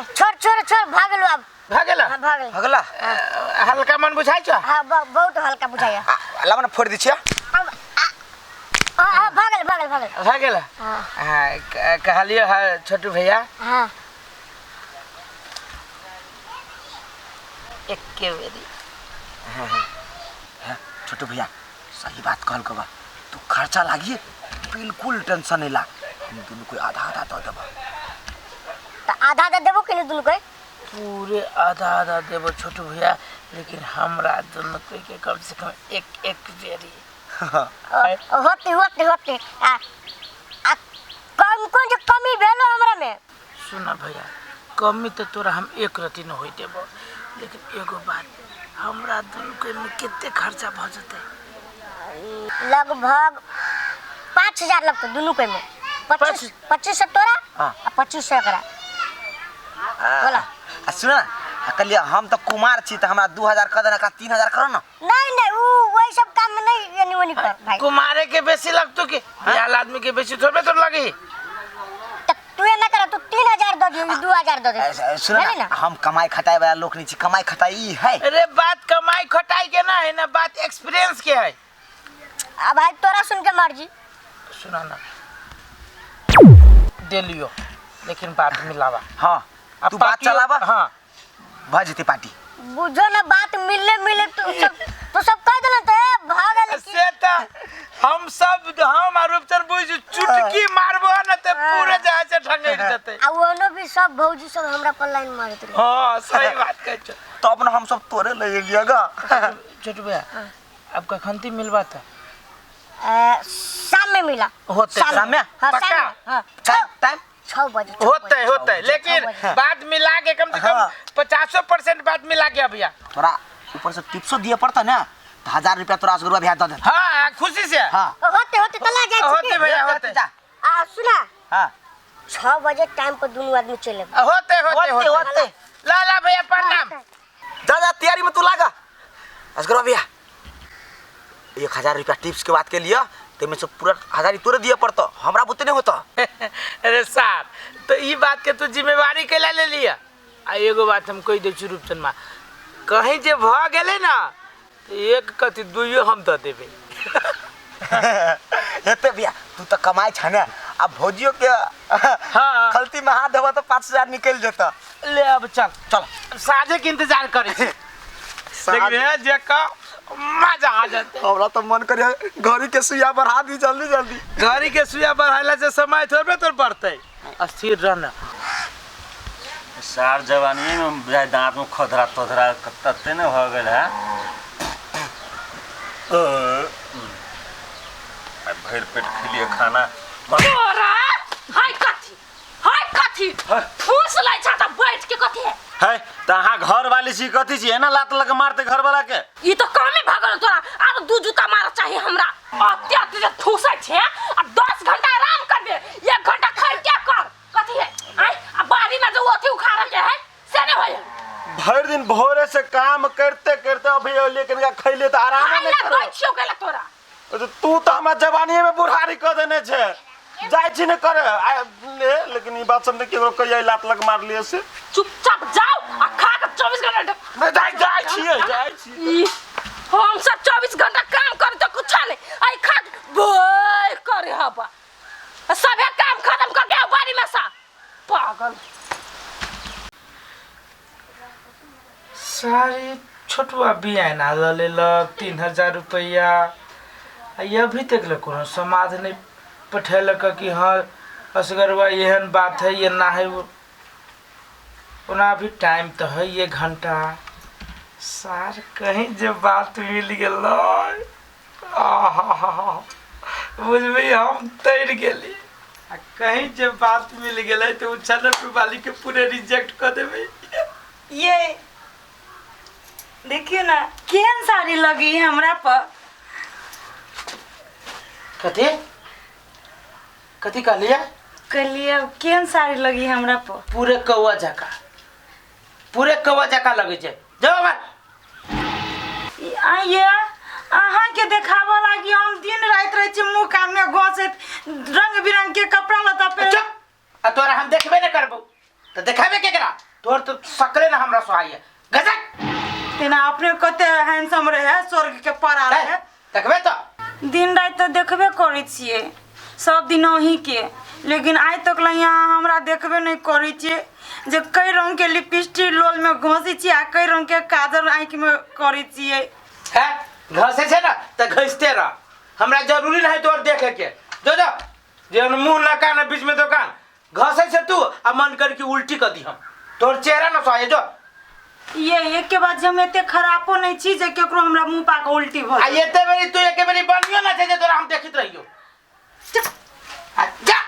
ए, छोड़ छोड़ छोड़, भाग लो अब। भऽ गेल। हाँ, भाग गेल। भगला। हल्का मन बुझाइ छौ? हाँ, बहुत हल्का बुझाइया। लावा ना, फोड़ दै छियै। अब हाँ हाँ, भागल भागल भागल। भऽ गेल। हाँ। हाँ, कहलियो है छोटू भैया। हाँ। एके बेरी। हाँ, छोटू भैया सही बात कहल बा। तू खर्चा लागिए बिल्कुल टेंशन नहीं ला, हम दोनों को आधा आधा दे देबा। तो आधा आधा देबो कि नहीं दुनू के? पूरे आधा आधा देबो छोटू भैया, लेकिन हमरा दुनू कोई के कम से कम एक एक बेरी। होते होते होते। आ आ कौन कौन जो कमी भेलो हमरा में? सुना भैया, कमी तो तोरा हम एक रति न होई देबो, लेकिन एगो बात, हमरा दुनू के में कते खर्चा भ जतै? लगभग 5000 लगतै दुनू के में। 25 2500 तोरा। हाँ। आ 2500 एकरा। बोला। आ सुन ना, आ कहलिए हम तो कुमार छी, तो हमरा 2000 कर देना का 3000 करो ना। नहीं नहीं, ऊ वही सब काम में नहीं एनी ओनी कर भाई। कुमारे के बेसी लगतो कि बियाल आदमी के बेसी थोड़े तो लगी? तो तू एना कर, तू 3000 दे दियो, 2000 दे दे। सुन ना, हम कमाई खटाई वाला लोग नहीं छी, कमाई खटाई ई है। अरे बात कमाई खटाई के ना है ना, बात एक्सपीरियंस के है। अब भाई तोरा सुन के मर्जी। सुना ना, दे लियो, लेकिन बात मिलावा। हाँ, अब तू बात चलावा। हाँ, भ जेतै पार्टी। बुझो ना, बात मिलने मिले तो सब तो सब कह देना तो ए भागल से त हम सब हम और रूपचंद बुझ चुटकी मारबो ना ते पूरे जहाज से ठंगैर जेतै। आ ओनो भी सब भौजी सब हमरा पर लाइन मारत रहे। हाँ, सही बात कहै छौ। तब ना हम सब तोरे ले गेलियै गा। छोटू भैया, अब कखन मिलबा त? शाम में मिला। होते। शाम शाम में? हाँ, पक्का? शाम में, हाँ। टाइम टाइम 6 बजे। होते होते, लेकिन बजे। बात मिला के कम से कम हाँ। 50% बात मिला के भैया। तोरा ऊपर से टिप्सो दिए पड़ता ना, तो 1000 रुपया तोरा असगरुआ भैया दे दे। हाँ, खुशी से। हाँ। होते होते तला जाए। होते भैया, होते। जा। आ सुना। हाँ। 6 बजे टाइम पर दोनों आदमी चले। होते होते होते, होते होते। ला ला भैया, प्रणाम। जा जा, तैयारी में तू लागा। असगरुआ भैया 1000 रुपया टिप्स के बात के लिए ते में से पूरा 1000 तोरे दिए पड़तो, हमरा बुते नहीं होता। अरे साहब, तो ई बात के तू जिम्मेवारी कैला ले लिया? आ एगो बात हम कहि दै छी रूपचंद मा, कहीं जे भ गेलै ना तो एक कथी दुइयो हम दऽ देबै। हेते भैया, तू तो कमाई छ ना, अब भौजियो के हाँ। खलती में हाथ देबा तो 5000 निकल जेता। ले अब चल चल, साझे के इंतजार करै छी। लेकिन हे जे का मजा आ जाते। हमरा तो मन करे घड़ी के सुइया बढ़ा दी जल्दी जल्दी। घड़ी के सुइया बढ़ाइला से समय थोड़बे तोर बढ़तै, स्थिर रहना। सार जवानी में बुझाइ दाँत में खोदरा तोदरा तते ने भऽ गेल है। भरि पेट खेलिए खाना। तोरा हाय कथी, हाय कथी फूस लै छ त बैठ के कथी है? है त अहाँ घर वाली छी कथी छी एना लात लग मारते घर वाला के? ई त कमे भगल तोरा, आरो दू जूता मार चाहिए हमरा। अते अते जे ठूसै छे आ 10 घंटा आराम करबे, 1 घंटा खाइ के कर कथी है? आय आ बाड़ी में जो अथी उखाड़ल के है से नहीं होय। भरि दिन भोरे से काम करते करते अभी अलिए कनिका खैले त आराम खाइ नहीं ला करो। दै छियौ गेला तोरा। तो तू तो हमरा जवानी में बुढ़ारी क देने छे, जाइ छी ने करे ले, लेकिन ई बात सब केकरो कहिया लात लग मार लिए से। चुपचाप जाओ आ खा के 24 घंटा नहीं, जाइ जाइ छियै, जाइ छियै। हम सब 24 घंटा काम करे तो कुछ नहीं, आई खा बोय करे हबा सबे काम खत्म करके आओ बाड़ी में सा पागल। सारी छोटुआ बियाना ल लेलक 3000 रुपैआ, आ अभी तक ले कोनो समाज नहीं पठेलक कि हाँ असगरवा एहन बात है ये ना है वो। ओना अभी टाइम तो है 1 घंटा, सार कहीं जे बात मिल गेलै आहा, बुझबी हम तैर गेली। आ कहीं जे बात मिल गेलै तो उछल वाली के पूरे रिजेक्ट कर देबै। ये देखियो ना केहन साड़ी लगी हमरा पर। कथी कथी कहलिए? कहलिए केहन साड़ी लगी हमरा पर। पूरे कौआ जका, पूरे कौआ जका लगे छै। जाओ बाहर। आइए अहाँ के देखाबऽ लागी हम दिन राति रहै छी मुँह कान में घोंसैत रंग बिरंग के कपड़ा लत्ता पहिर। चुप, आ तोरा हम देखबे न करबो तो देखाबे केकरा? तोहर तो सकले ना हमरा सोहाई है गजक। तेना अपने कते हैंडसम रहे, स्वर्ग के पारा रहे। देखबे तो दिन राति तऽ देखबे करै छियै सब दिन अहीं के, लेकिन आइ तक ले यहाँ हमरा देखबे नहीं करै छियै जे कई रंग के लिपस्टिक लोल में घोंसै छियै आ कई रंग के काजल आँखि में करै छियै। है घसे छै ना त घसते रह, हमरा जरूरी नहीं तोहर देखे के। जो जो जे मुंह ना कान बीच में दुकान घसे छै तू आ मन कर के उल्टी कर दी हम, तोहर चेहरा ना सोहाय। जो ये एक के बाद हम एते खराबो नहीं छी जे केकरो हमरा मुंह पा के उल्टी भऽ आ एते बेरी तू एके बेरी बनियो ना छै जे तोरा हम देखित रहियो। आ जा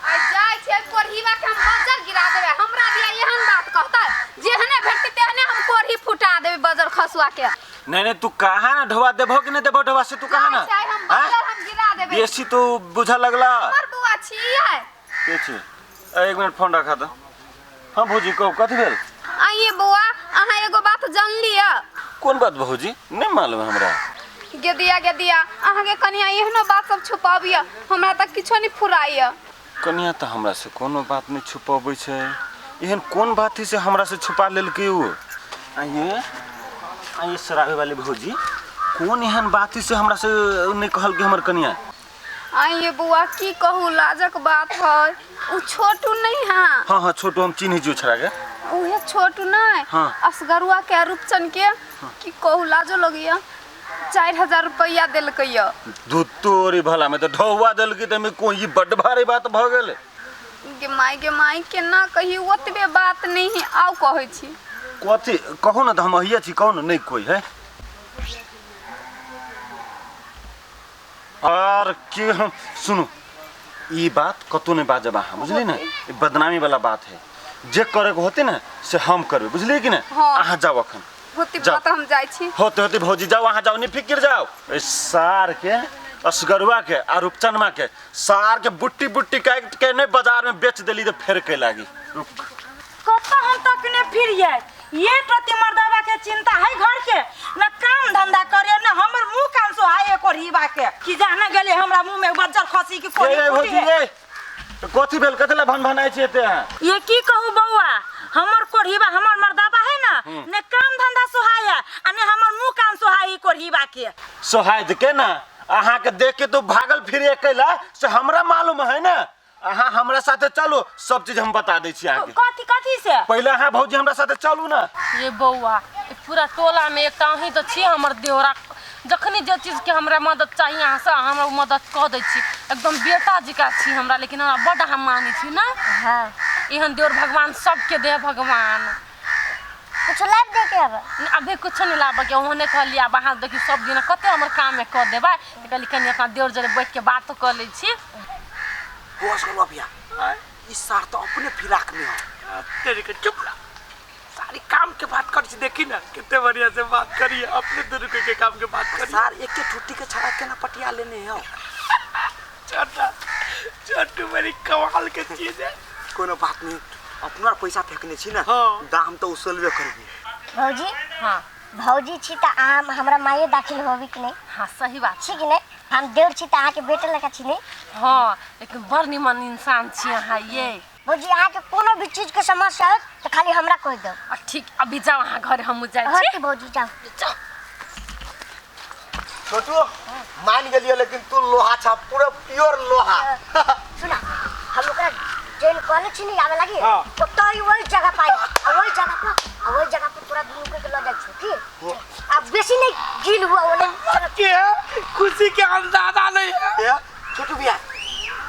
आ जाइ छै कोढ़ीवा के हम बजर गिरा देबै। हमरा दिया एहन बात कहता, जेहने भेटतै तेहने हम कोढ़ी फुटा देबै बजर खसुआ के। नहीं नहीं तू कहाँ ना ढोवा देबो कि नहीं देबो ढोवा से तू कहाँ ना जाइ छै, हम बजर हम गिरा देबै। बेसी तो बुझा लगला। हमर बुआ छियै। के छी? एक मिनट फोन रखा तो। हाँ भौजी कहू कथी भेल? आइए बौआ, अहाँ एगो बात जानलियै? कोन बात भौजी? नहीं मालूम हमरा। गेदिया गेदिया अहाँके कनिया एहनो बात सब छुपाबिया, हमरा तऽ किछो नहीं फुराइया। कनिया तऽ हमरा से कोनो बात नहीं छुपाबै छै, एहन कोन बात है से हमरा से छुपा लेलकै उ? आइए आइए शराबे वाली भौजी, कोन एहन बात है से हमरा से नहीं कहलकै हमर कनिया? आइए बौआ की कहू, लाजक बात है। उ छोटू नहीं है? हाँ हाँ छोटू हम चिन्है छियै छोड़ा के। उहे छोटू नहीं? हाँ। असगरुआ के रूपचन के की कहू, लाजो लगैया। 4000 रुपया देलकै। दूध तोरी भला में तो ढौआ देलकै त में कोई बड भारी बात भ गेलै। गे माय गे माय केना कही, ओतबे बात नहीं है आउ कहै छी। कथी कहू ना त हम अहिए छी, कहू ना नहीं कोई है। और के हम सुनू ई बात कतौ नहीं बाजब अहाँ, बुझलियै ने? ई बदनामी वाला बात है, जे करे के होते ना से हम करबै, बुझलियै कि ने? हाँ। अहाँ जाओ अखन। होती जाओ। बात हम जाइ छी। होते होते भौजी जाओ, अहाँ जाओ, नहीं फिक्र जाओ। ए सार के असगरुआ के आ रूपचनमा के सार के बुट्टी बुट्टी काट के नहीं बाजार में बेच देली तो फेर के लागी। रुक कतऽ हम तकने फिरियै, ये प्रति मर्दाबा के चिंता है घर के, न काम धंधा करे न हमर मुंह कान सोहाय कोढ़ीबा के कि जाना गेले हमरा मुंह में बज्जर खसी के कोढ़ी ए भौजी फूटी। ए कथी भेल, कथी ला भन भनाइ छी एते अहाँ? ये की कहू बौआ, हमर कोढ़ीबा हमर मर्दाबा है ना, ने काम धंधा सोहाय आ ने हमर मुंह कान सोहाय कोढ़ीबा के। सोहाय के ना अहाँ के देख के तो भागल फिरे कैला से हमरा मालूम है ना। अहाँ हमरा साथे चलो, सब चीज हम बता दै छी अहाँके। कथी कथी से? पहिले अहाँ भौजी हमरा साथे चलू ना। ये बौआ पूरा टोला में एकटा अहीं तऽ छी हमर देवरा, जखनी जे चीज के हमरा मदद चाहिए अहाँ से हमरा मदद कऽ दै छी। एकदम बेटा जकाँ छी हमरा, लेकिन हमरा बड्ड अहाँ मानै छी ना। हाँ। एहन देवर भगवान सबके दे भगवान। कुछ लाभ दे के अब? अभी कुछ नहीं लाबऽ के, ओहने कहलियै आब अहाँ देखियौ सब दिन कते हमर काम कऽ देबै, तऽ कहली कनि अपना देवर जरे बैठ के बातो कऽ लै छी। होश करो भैया, ई सार तो अपने फिराक में हो। तेरे के चुप रह, सारी काम के बात कर छी, देखी ना कितने बढ़िया से बात करी, अपने 2 रुपये के काम के बात करी। सार एक के ठुट्टी के छड़ा केना पटिया लेने हो। छोटा छोटू बड़ी कमाल के चीज है। कोनो बात नहीं, अपना पैसा फेंकने छी ना। हाँ। दाम तो उसलबे करबी। भौजी। हाँ। भौजी छी त आम हमरा माये दाखिल होबी कि नहीं? हाँ सही बात छी कि नहीं? हम देवर छी त अहाँ के बेटा लगा छी नहीं? हाँ, लेकिन बड़ निमन इंसान छी अहाँ ये। भौजी अहाँ के कोनो भी चीज के समस्या हो तो खाली हमरा कह दो। आ ठीक, अभी जाओ अहाँ घर, हम जाइ हाँ छी। भौजी जाओ। जाओ। छोटू मान गेलियो, लेकिन तू लोहा छा, पूरा प्योर लोहा। सुना, हम ओकरा जेन कॉलेज छी नहीं आवे लगी। हाँ। तो तो ही वही जगह पाई, और वही जगह पर, और वही जगह पर पूरा दुनू के लऽ जाइ छी, ठीक? अब बेसी नहीं गील हुआ ओने। के है? खुशी के अंदाजा नहीं है। ए, छोटू भैया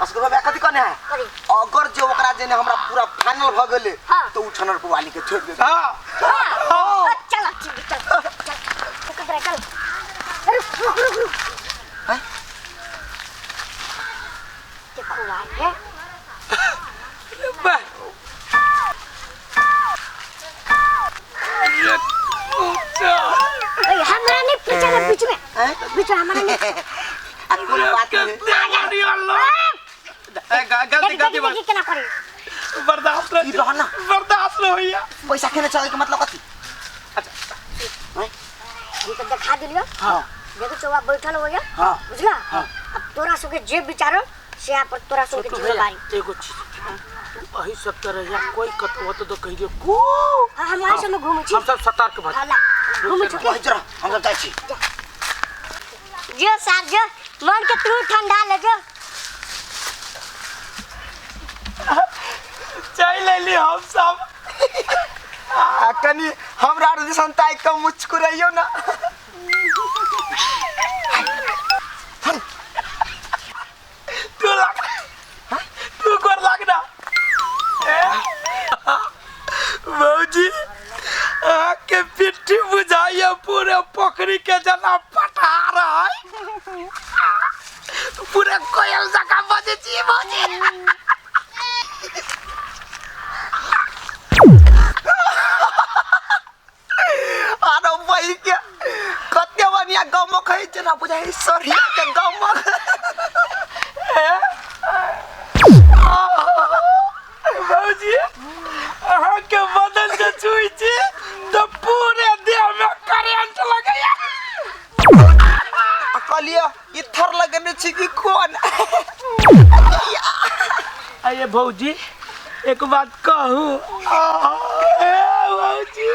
असगरवा भैया कथी कहने है? कथी? अगर जे ओकरा जेने हमरा पूरा फाइनल भ गेलै। हाँ। तो उ छनर वाली के छोड़ देबै। हाँ। हाँ। चल, ठीक, चल, चल, चल, चल। रुक, रुक, रुक, रुक। हैं? देखो भाई, है? बा। ए, हमरा नहीं पीछे ना, बीच में। बीच में हमरा नहीं। आ कोनो बात नहीं। गलती देखी, गलती देखी, केना करी। बर्दाश्त ई रह ना। बर्दाश्त नहीं होइया। पैसा खेने चले के मतलब कथी? अच्छा। हैं? हम तो देखा दिलियो। हाँ। देखो चौवा बैठल हो गया। हाँ। बुझला? हाँ। अब तोरा सबके जे विचारो से आप पर तोरा सबके छोटू जिम्मेदारी। भैया, एगो चीज तू अही सब तरह या कोई कतौ होतो तो कहि दियो कू। हाँ, हम अहीं सबमे घूमै छी। हम सब सतर्क भऽ हाला घूमै छी। वही जरा हम सब जाइ छी। जो सार जो मन के तू ठंडा ले जो। चलि अयली हम सब। आ कनी हमरा आर दिसन ताकि कऽ मुस्कुराइयौ ना। तू लाग, तू गोर लाग ना। भौजी अहाँके पिट्ठी बुझाइए पूरे पोखरी के जना पटा रहा है, पूरे कोयल जकाँ बजै छी भौजी। अरे बही के कते बढ़िया गमक है जेना बुझाइ सरिया के गमक। भौजी अहाँके बदन से छुइ छी तऽ पूरे देह में करेंट लगैया। आ कहलियै इत्थर लगेने छी कि कोन। अरे भौजी एक बात कहू, ए भौजी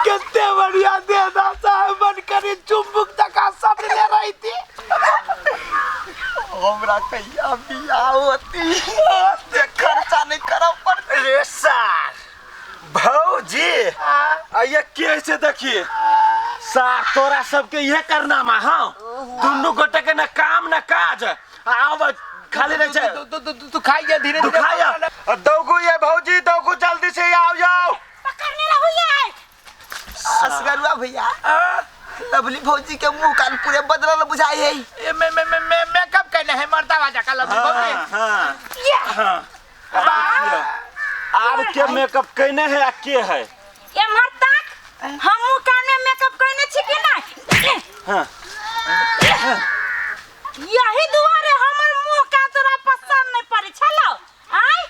कते बढ़िया देह दासा है, मन करे चुम्बुक जकाँ सटले रहिती। हमरा कहिया बियाह होती से खर्चा नहीं करऽ पड़तै। रे सार भौजी आइए कैसे देखिए सार तोरा सबके यह करनामा। हाँ दुनू गोटे के न काम न काज, आब खाली रहे छै। तू खाइए धीरे धीरे। दुखाया दौगू ये भौजी दौगू जल्दी से आओ जाओ। पकड़ने रहू ये। असगरुआ भैया लवली भौजी के मुंह कान पूरे बदलल बुझाई है। ए मैं मैं मैं मैं मेकअप करने है मर्दा बाजा का लवली भौजी। हाँ, हाँ। आब के मेकअप कैने है आ के है? एम्हर ताक, हमहूँ कान में मेकअप कैने छी कि नहीं? हाँ। यही दुआरे हमर मुंह कान तोरा पसंद नहीं पड़ै छलौ। आय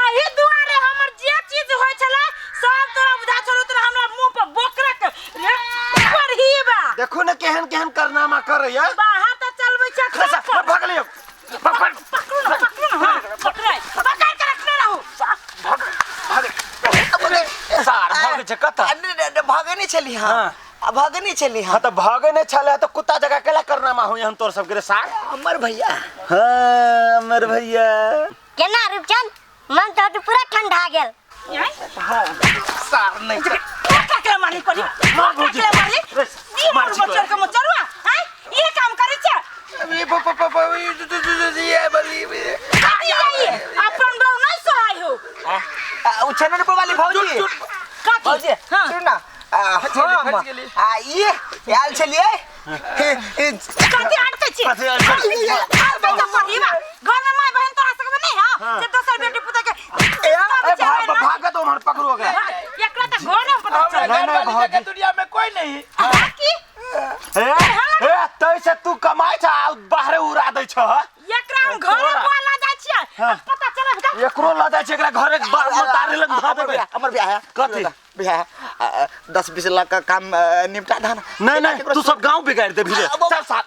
एही दुआरे हमर जे चीज होइ छलै सब तोरा बुझा छलौ, तोरा हमरा मुंह पर बोकरक पढ़ीबा। देखू ने केहन केहन करनामा करैया। बाहर तऽ चलबै छै। खसा भगलियो। पकड़ पकड़ू ना, पकड़ू ना, हाँ, पकड़ै पकड़ के रखने रहू। सार भग छै कतऽ? भागे नहीं छली। हाँ आ भागे नहीं छली। हाँ तऽ भागे नहीं छले तऽ कुत्ता जकाँ केला करनामा होई हम तोर सबके रे सार। अमर भैया। हाँ अमर भैया। केना रूपचंद मन तो पूरा ठंडा गेल। सार नहीं केकरा मारली कोली? मार भौजी। केकरा मारली? रे, ई मार मोर छी मोचर के मोचरुआ, आय ये काम करै छै? ये प प प ये बली कथी जाइए? अपन बहू नहीं सोहाई हो। उ छनन पर वाली भौजी। कथी? भौजी हाँ। सुन ना, फँसि हम गेली। आ ये आयल छलियै कथी अटकै छी? कथी अटकै छी? आर बेटा पढ़ीबा। घर में माय बहन तोरा सकबे नहीं हां, जे दोसर बेटी पुतोह के ए भागत उम्हर पकड़ू ओकरा। एकरा त घर में पता हमरा चल। नहीं, घर वाली भौजी। जगह दुनिया में कोई नहीं। की ए ए तै से तू कमाइ छ आ बाहरे उड़ा दै छ। एकरा हम घर में बोला जाइ छियै। हाँ। पता चलब का? एकरो ल जाइ छै एकरा घरे तारे लग धऽ देबै। हमर बियाह है। कथी? बियाह है। 10-20 लाख का काम निपटा दा ना। नहीं नहीं तू सब गांव बिगाड़ देबही रे। चल साथ।